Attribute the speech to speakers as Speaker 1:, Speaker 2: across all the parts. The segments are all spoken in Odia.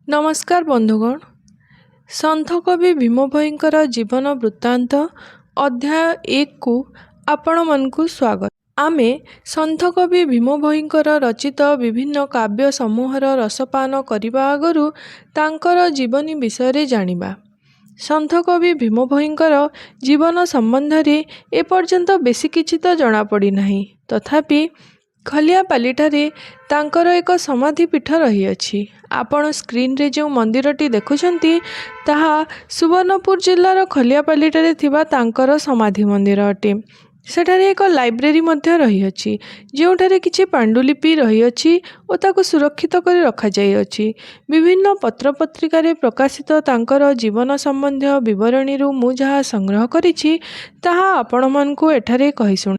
Speaker 1: ନମସ୍କାର ବନ୍ଧୁଗଣ, ସନ୍ଥକବି ଭୀମଭୋଇଙ୍କର ଜୀବନ ବୃତ୍ତାନ୍ତ ଅଧ୍ୟାୟ 1କୁ ଆପଣମାନଙ୍କୁ ସ୍ୱାଗତ। ଆମେ ସନ୍ଥକବି ଭୀମଭୋଇଙ୍କର ରଚିତ ବିଭିନ୍ନ କାବ୍ୟ ସମୂହର ରସପାନ କରିବା ଆଗରୁ ତାଙ୍କର ଜୀବନୀ ବିଷୟରେ ଜାଣିବା। ସନ୍ଥକବି ଭୀମଭୋଇଙ୍କର ଜୀବନ ସମ୍ବନ୍ଧରେ ଏପର୍ଯ୍ୟନ୍ତ ବେଶୀ କିଛି ତ ଜଣାପଡ଼ିନାହିଁ। ତଥାପି ଖଲିଆପାଲିଠାରେ ତାଙ୍କର ଏକ ସମାଧି ପୀଠ ରହିଅଛି। ଆପଣ ସ୍କ୍ରିନରେ ଯେଉଁ ମନ୍ଦିରଟି ଦେଖୁଛନ୍ତି, ତାହା ସୁବର୍ଣ୍ଣପୁର ଜିଲ୍ଲାର ଖଲିଆପାଲିଠାରେ ଥିବା ତାଙ୍କର ସମାଧି ମନ୍ଦିର ଅଟେ। ସେଠାରେ ଏକ ଲାଇବ୍ରେରୀ ମଧ୍ୟ ରହିଅଛି, ଯେଉଁଠାରେ କିଛି ପାଣ୍ଡୁଲିପି ରହିଅଛି ଓ ତାକୁ ସୁରକ୍ଷିତ କରି ରଖାଯାଇଅଛି। ବିଭିନ୍ନ ପତ୍ରପତ୍ରିକାରେ ପ୍ରକାଶିତ ତାଙ୍କର ଜୀବନ ସମ୍ବନ୍ଧୀୟ ବିବରଣୀରୁ ମୁଁ ଯାହା ସଂଗ୍ରହ କରିଛି, ତାହା ଆପଣମାନଙ୍କୁ ଏଠାରେ କହି ଶୁଣ।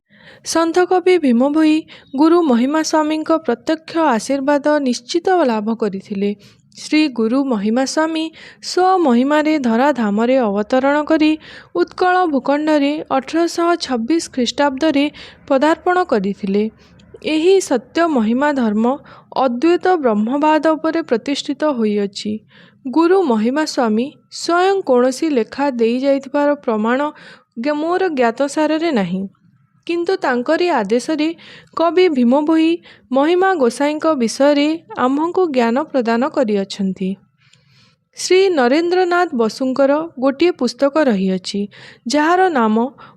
Speaker 1: ସନ୍ଥକବି ଭୀମଭୋଇ ଗୁରୁ ମହିମା ସ୍ୱାମୀଙ୍କ ପ୍ରତ୍ୟକ୍ଷ ଆଶୀର୍ବାଦ ନିଶ୍ଚିତ ଲାଭ କରିଥିଲେ। ଶ୍ରୀ ଗୁରୁ ମହିମା ସ୍ୱାମୀ ସ୍ୱମହିମାରେ ଧରାଧାମରେ ଅବତରଣ କରି ଉତ୍କଳ ଭୂଖଣ୍ଡରେ 1826 ଖ୍ରୀଷ୍ଟାବ୍ଦରେ ପଦାର୍ପଣ କରିଥିଲେ। ଏହି ସତ୍ୟ ମହିମା ଧର୍ମ ଅଦ୍ୱୈତ ବ୍ରହ୍ମବାଦ ଉପରେ ପ୍ରତିଷ୍ଠିତ ହୋଇଅଛି। ଗୁରୁ ମହିମା ସ୍ୱାମୀ ସ୍ୱୟଂ କୌଣସି ଲେଖା ଦେଇଯାଇଥିବାର ପ୍ରମାଣ ମୋର ଜ୍ଞାତସାରରେ ନାହିଁ। କିନ୍ତୁ ତାଙ୍କରି ଆଦେଶରେ କବି ଭୀମଭୋଇ ମହିମା ଗୋସାଇଁଙ୍କ ବିଷୟରେ ଆମ୍ଭଙ୍କୁ ଜ୍ଞାନ ପ୍ରଦାନ କରିଅଛନ୍ତି। ଶ୍ରୀ ନରେନ୍ଦ୍ରନାଥ ବସୁଙ୍କର ଗୋଟିଏ ପୁସ୍ତକ ରହିଅଛି, ଯାହାର ନାମ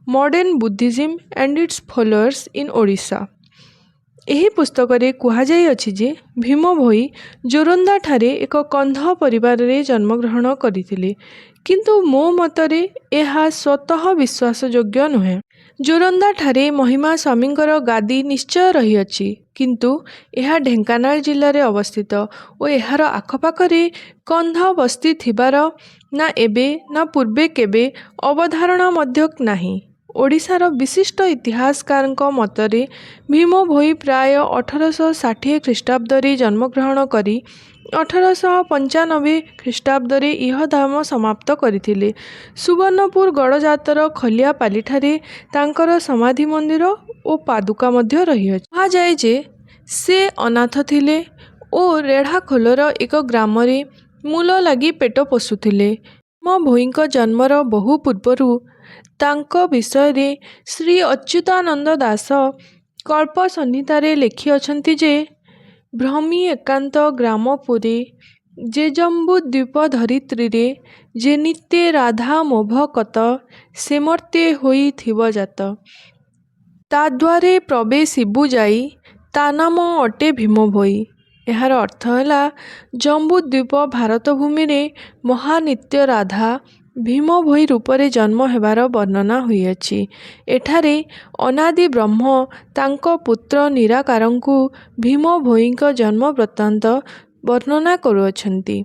Speaker 1: "Modern Buddhism and its Followers in Odisha"। ଏହି ପୁସ୍ତକରେ କୁହାଯାଇଅଛି ଯେ ଭୀମଭୋଇ ଯୋରନ୍ଦାଠାରେ ଏକ କନ୍ଧ ପରିବାରରେ ଜନ୍ମଗ୍ରହଣ କରିଥିଲେ। କିନ୍ତୁ ମୋ ମତରେ ଏହା ସ୍ୱତଃ ବିଶ୍ୱାସଯୋଗ୍ୟ ନୁହେଁ। ଯୋରନ୍ଦାଠାରେ ମହିମା ସ୍ୱାମୀଙ୍କର ଗାଦି ନିଶ୍ଚୟ ରହିଅଛି, କିନ୍ତୁ ଏହା ଢେଙ୍କାନାଳ ଜିଲ୍ଲାରେ ଅବସ୍ଥିତ ଓ ଏହାର ଆଖପାଖରେ କନ୍ଧ ବସ୍ତି ଥିବାର ନା ଏବେ ନା ପୂର୍ବେ କେବେ ଅବଧାରଣା ମଧ୍ୟ ନାହିଁ। ଓଡ଼ିଶାର ବିଶିଷ୍ଟ ଇତିହାସକାରଙ୍କ ମତରେ ଭୀମଭୋଇ ପ୍ରାୟ 1860 ଖ୍ରୀଷ୍ଟାବ୍ଦରେ ଜନ୍ମଗ୍ରହଣ କରି 1895 ଖ୍ରୀଷ୍ଟାବ୍ଦରେ ଇହଧାମ ସମାପ୍ତ କରିଥିଲେ। ସୁବର୍ଣ୍ଣପୁର ଗଡ଼ଜାତର ଖଲିଆପାଲିଠାରେ ତାଙ୍କର ସମାଧି ମନ୍ଦିର ଓ ପାଦୁକା ମଧ୍ୟ ରହିଅଛି। କୁହାଯାଏ ଯେ ସେ ଅନାଥ ଥିଲେ ଓ ରେଢ଼ାଖୋଲର ଏକ ଗ୍ରାମରେ ମୂଲ ଲାଗି ପେଟ ପୋଷୁଥିଲେ। ଭୀମଭୋଇଙ୍କ ଜନ୍ମର ବହୁ ପୂର୍ବରୁ ତାଙ୍କ ବିଷୟରେ ଶ୍ରୀ ଅଚ୍ୟୁତାନନ୍ଦ ଦାସ କଳ୍ପ ସଂହିତାରେ ଲେଖିଅଛନ୍ତି ଯେ ଭ୍ରମି ଏକାନ୍ତ ଗ୍ରାମପୁରେ ଯେ ଜମ୍ବୁଦ୍ୱୀପ ଧରିତ୍ରୀରେ ଯେ ନିତ୍ୟେ ରାଧା ମୋ ଭକତ ସେ ମର୍ତ୍ତ୍ୟେ ହୋଇଥିବ ଜାତ। ତା ଦ୍ୱାରେ ପ୍ରବେଶିବୁ ଯାଇ ତା ନାମ ଅଟେ ଭୀମଭୋଇ। ଏହାର ଅର୍ଥ ହେଲା, ଜମ୍ବୁଦ୍ୱୀପ ଭାରତ ଭୂମିରେ ମହାନିତ୍ୟ ରାଧା ଭୀମଭୋଇ ରୂପରେ ଜନ୍ମ ହେବାର ବର୍ଣ୍ଣନା ହୋଇଅଛି। ଏଠାରେ ଅନାଦି ବ୍ରହ୍ମ ତାଙ୍କ ପୁତ୍ର ନିରାକାରଙ୍କୁ ଭୀମଭୋଇଙ୍କ ଜନ୍ମ ବୃତ୍ତାନ୍ତ ବର୍ଣ୍ଣନା କରୁଅଛନ୍ତି।